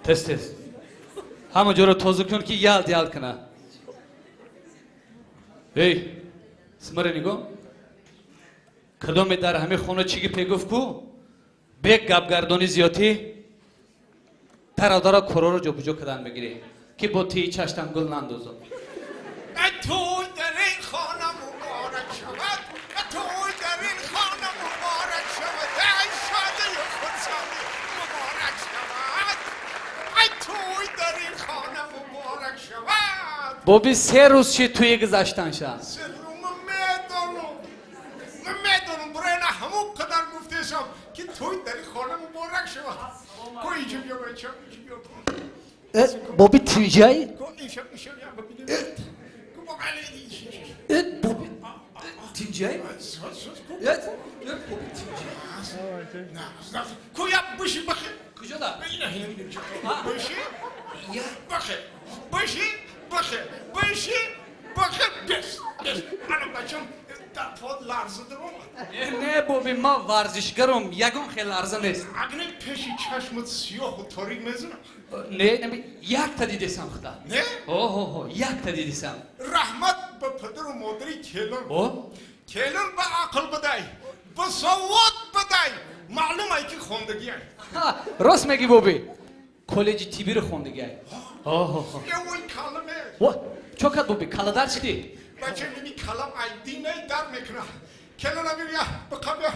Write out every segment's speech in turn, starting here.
Тез, тез ҳама ҷоро тоза кун, ки ялт ялт куна. Эй, смаре, нигоҳ, кадоме дар ҳамин хона чӣ гипе гуфт ку, бе гапгардони зиёдӣ тарадара короро ҷобуҷо кардан мегирӣ, ки бо тии чаштам гул нандозам. Той дар ин хона муборак шавад, той дар ин хона муборак шавад, ай шодию хурсандӣ муборак шавад, ай той дар ин хона муборак шавад. Боби, 3 рӯз чи туи гузаштан ша. Сирру ман медонам, ман медонам, барои ҳамон қадар гуфтесам, ки той дар ин хона муборак шавад. Ко, инҷо биё, бача, инҷо биё. Боби, тинҷай? Ко, иншо, иншо биё, бибинем. Ко, бо Боби, тинҷай? Боби, тинҷай? Ко, я биши, бихе. Куҷода? Биши, бихе, биши, бихе, биши, бихе, бес, бес. Ана, бачам, дар под ларзида омад. Не, боби, ман варзишгарам, ягон хел ларза нест. Агне пеши чашмат сиёҳу торик мезанам. Не, не, якта дидесам худа. Не? Оҳо, якта дидесам. Раҳмат ба падару модари келин. О. Келин ба ақл бидай, ба савод бидай, маълум ай, ки хондагиай. Рост мегӣ, боби, коллеҷи тибиро хондагиай. Ой, каламе. Чо кад, боби, каладар шидӣ? Бача, ними калам ай динай дар мекуна. Келина, бибия, биқабя.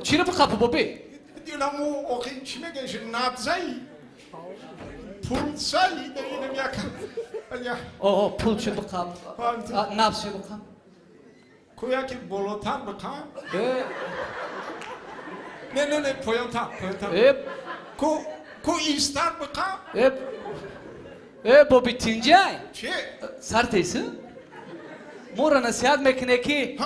Чиро биқапу, боби? Диламу охи чӣ мегӯяш, набзаи, пулсаи, инам як. О, пул чӣ биқап, набз чӣ биқап? Кӯяки болотар биқап. Не, не, не, поёнтар, поёнтар. Ку, ку, истар биқап. Э, боби, тинҷай? Чи? Сартеси моро насиҳат мекуне, ки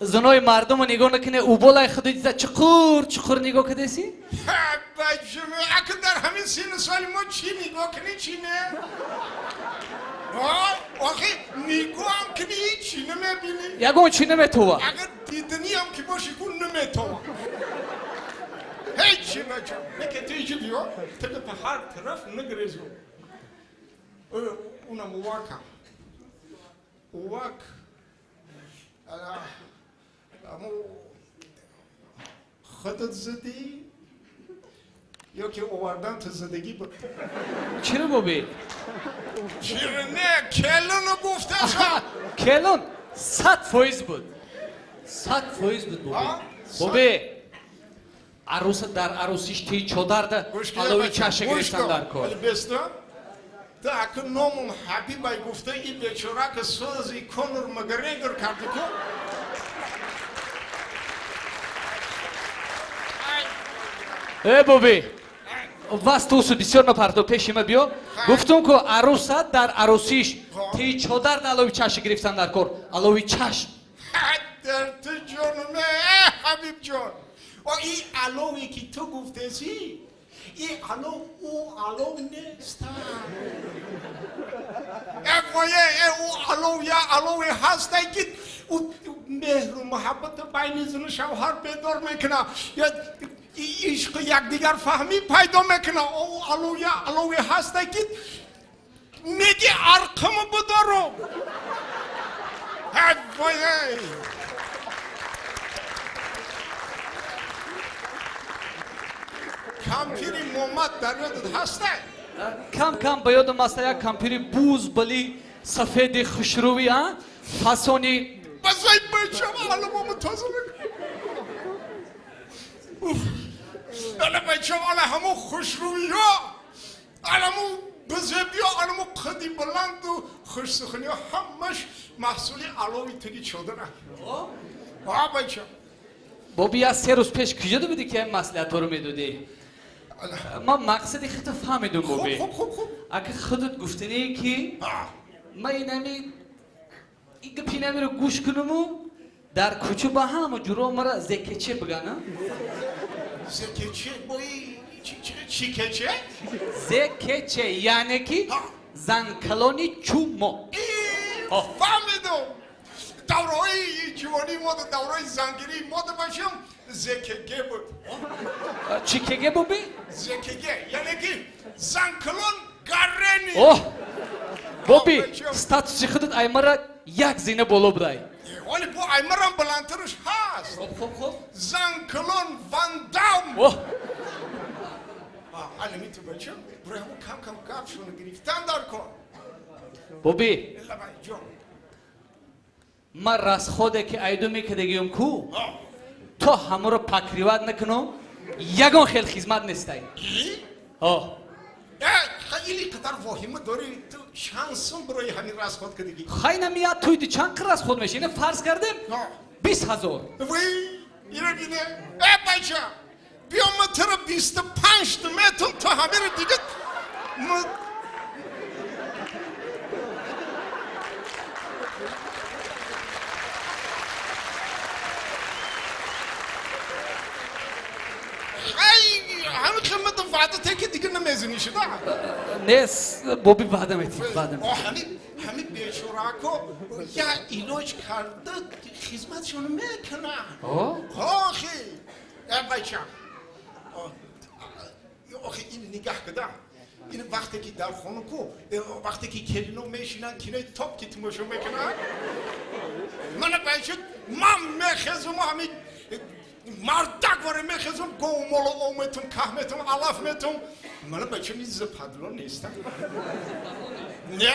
занои мардуму нигоҳ накуне, уболай худу дида чуқур чуқур нигоҳ кардеси? Бачаме, ака, дар ҳамин синну соли мо чӣ нигоҳ кунӣ, чӣ не? Охи нигоҳам кунӣ, чӣ намебинӣ? Ягон чӣ наметова. Агар диданиам ки боши ку, наметова ҳеҷ. Бача, неке ту иҷи биё, ту ба ҳар тараф нагрезу. Унам увака, увак, аму худат задӣ ё ки овардан ту задагӣ буд? Чиро, боби? Чиро не, келину гуфташа. Келун 100% буд, 100% буд, боби. Боби, аруса дар арӯсиш тии чодарда алови чаша гирифтан дар кор. Беста, ту ака номум Ҳабибай гуфта, и бечора ка сози Конор Макгрегор карди ку. Э, боби, вас тусу бисёр напарто, пеши ма биё. Гуфтум ку, аруса дар арӯсиш тии чодарда алови чаша гирифтан дар кор, алови чашм. Дар ту ҷонуме, Ҳабиб ҷон, и алове ки ту гуфтесӣ, и алов ӯ алов нест. Э, ӯ алов я алове ҳастай, ки ӯ меҳру муҳаббату байни зану шавҳар бедор мекуна, я ишқу якдигар фаҳмӣ пайдо мекуна. Ӯ алов я алове ҳастай, ки меги арқаму бидорум. Вой, эй! Кампири Момад дар ёдат ҳастай? Кам кам ба ёдам аста, як кампири буз бали сафеди хушрӯи, а фасони. Базай, бачам, аламому тоза мекун. Ала, бачам, ала ҳамун хушрӯиҳо, аламу бизебиё, аламу қади баланду хушсуханиҳо ҳамаш маҳсули алови таги чодара, а бачам. Боби, я 3 рӯз пеш куҷода будӣ, ки маслиҳатҳоро медодӣ? Ман мақсади худто фаҳмидум, боби. Хуб, хуб, хуб. Ака, худат гуфтанӣ, ки ман инами гапи инамиро гӯш кунуму дар кӯча ба ҳама ҷуро мара зекече бигана. Зекече бои чӣ кече? Зекече, яъне ки занкалони чумо. Фаҳмидум. Давраҳои ҷивонии мо, давраҳои зангирии мо бачам ЗКГ буд. Чӣ КГ, Боби? ЗКГ, яъне ки занклон гарени. Оҳ, Боби, статуси худат аймара як зина боло будай. Оли бо аймарам баландтараш ҳаст. Хоб, хоб, хоб. Занклон Вандам. Оҳ. Алами ту бачам, барои ҳамон кам кам гапшона гирифтан дар кор. Боби, Лабай, ҷон. Ман расходе ки айду мекардагиём ку, то ҳамаро покрывать накунам, ягон хел хизмат нестай. О. Хеле қадар воҳима дорӣ ту, шансум барои ҳамин расход кардагӣ. Хай, намия туйди чанд қир расход меша? Ина фарз кардем, 20 000. Вай, ина бине, э бача, биё, ма туро 25 метум, ту ҳамиро дига ма. Хай, ҳами химата ваъда те ки дига намезанӣ шуда. Не, Боби, ваъда метим, ваъда. Ҳами бечорако як илоҷ карда хизматшон мекунанд. Охи, э бача, охи, ин нигаҳ када, ин вақте ки дар хона ку, вақте ки келино мешинанд, кинои топ ки тамошо мекунанд, мана бача, ман мехезум, ҳами мардак воре мехезум, говмоло ометум, каҳ метум, алаф метум. Мана бачам, ин западло нестам, не.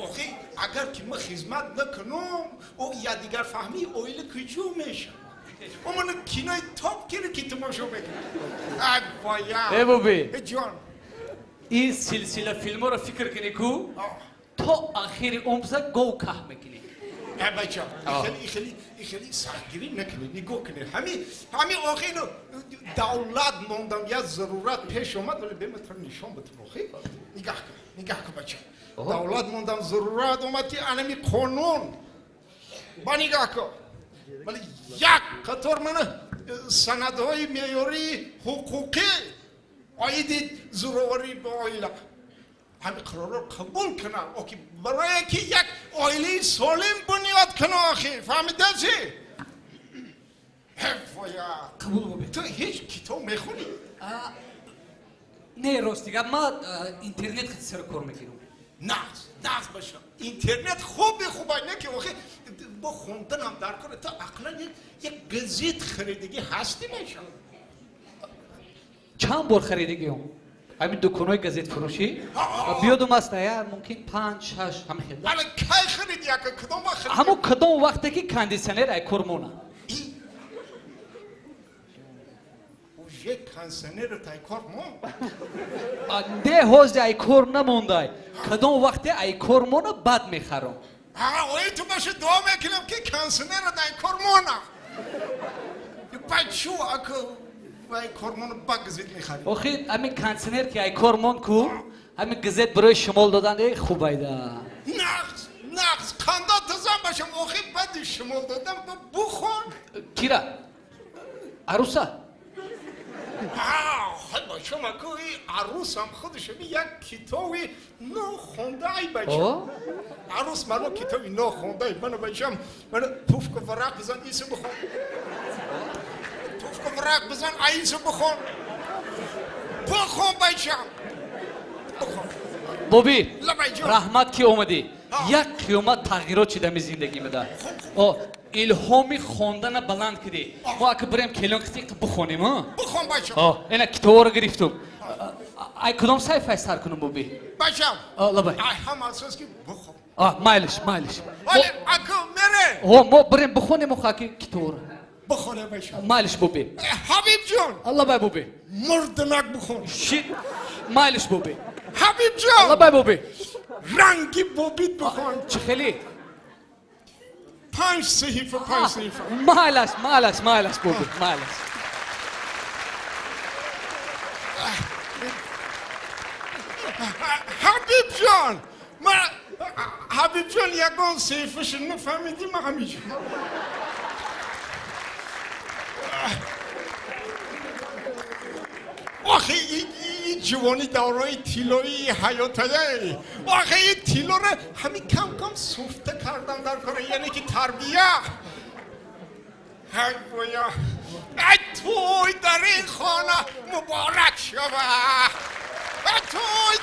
Охи, агар ки ма хизмат накунам, о якдигарфаҳмии оила куҷо мешавад? О мана кинои топ киро ки тамошо мекунад, ай боя. Э, Боби. Ҷон. Ин силсила филморо фикр кунӣ ку, то ахири умза гов каҳ мекунӣ. Э бача, хеле хеле сахтгирӣ накунед, нигоҳ кунед, ҳами охи ино давлат мондам, як зарурат пеш омад, вале бема туро нишон битам. Охи, нигаҳ кун, нигаҳ кун, бача, давлат мондам, зарурат омад ки анами қонун ба, нигаҳ кун, вале як қатор мана санадҳои меъёрии ҳуқуқӣ оиди зӯроварӣ ба оила, ҳами қарорро қабул кунам, оки барое ки як оилаи солим бунёд кунам. Охи, фаҳмидаси? Воя. Қабул, Боби. Ту ҳеҷ китоб мехонӣ? Не, рости гап, ман интернет хати саро кор мекунам. Нағз, нағз бошам, интернет хуби хуба, не ки охи бо хонданам дар кор. Ту ақлан як газет харидагӣ ҳастӣ мешам? Чанд бор харидагиём, ҳамин дуконҳои газетфурӯшӣ биёдум аст, я мумкин панҷ, шаш, ҳамин хел. Вале кай харид, яка кадом вақт харид? Ҳамон кадом вақте ки кондитсионер ай кор мона. Уже кондитсионер ай кор мон? Не, ҳози ай кор намондай, кадом вақте ай кор мона, баъд мехарам. Ой, ту баша, дуо мекунам ки кондитсионер ай кор мона. Бачу, ака ай кор мона, ба газет мехарӣ. Охи, ҳамин кондитсионер ки ай кор монд ку, ҳамин газет барои шумол додан хуб айда. Нағз, нағз, қанда тизам башам. Охи, баъди шумол додан бухон. Кира, аруса? Хай, бачам, аку арусам худаш як китоби нохондаи, бачам. Арус маро китоби нохондаи. Мана, бачам, мана туфка варақ бизан, исо бихон, туфка варақ бизан, аисо бихон, бихон, бачам, бихон. Боби, раҳмат ки омадӣ. Як қиёмат тағйирот шидами зиндагӣ мада. О илҳоми хондана баланд кардӣ. Мо ака бирем келон қити бихонем. Бихон, бачам. Ина китобро гирифтум. Ай кудом саҳифай сар кунум, Боби? Бачам. Лабай. Ай ҳам асос ки бихон. Майлиш, майлиш. Вале аку мере. О, мо бирем бихонем хаки китобро. Бихоне, бачам. Майлиш, Боби. Ҳабиб ҷон. Лабай, Боби. Мурдинак бихон. Шит, майлиш, Боби. Ҳабиб ҷон. Лабай, Боби. Ранги бобит бихон. Чӣ хеле? Панҷ саҳифа, панҷ саҳифа. Майлаш, майлаш, майлаш, Боби, майлаш. Ҳабиб ҷон, ма Ҳабиб ҷон, ягон саҳифаша нафаҳмидӣ, ма ҳамиҷо. Охи, Ҷувонӣ давраи тиллоии ҳаётае. Охе, ин тиллоро ҳамин кам кам суфта кардан дар кора, яъне ки тарбия. Ҳай боя, ай, тӯй дар ин хона муборак шава, ай, тӯй.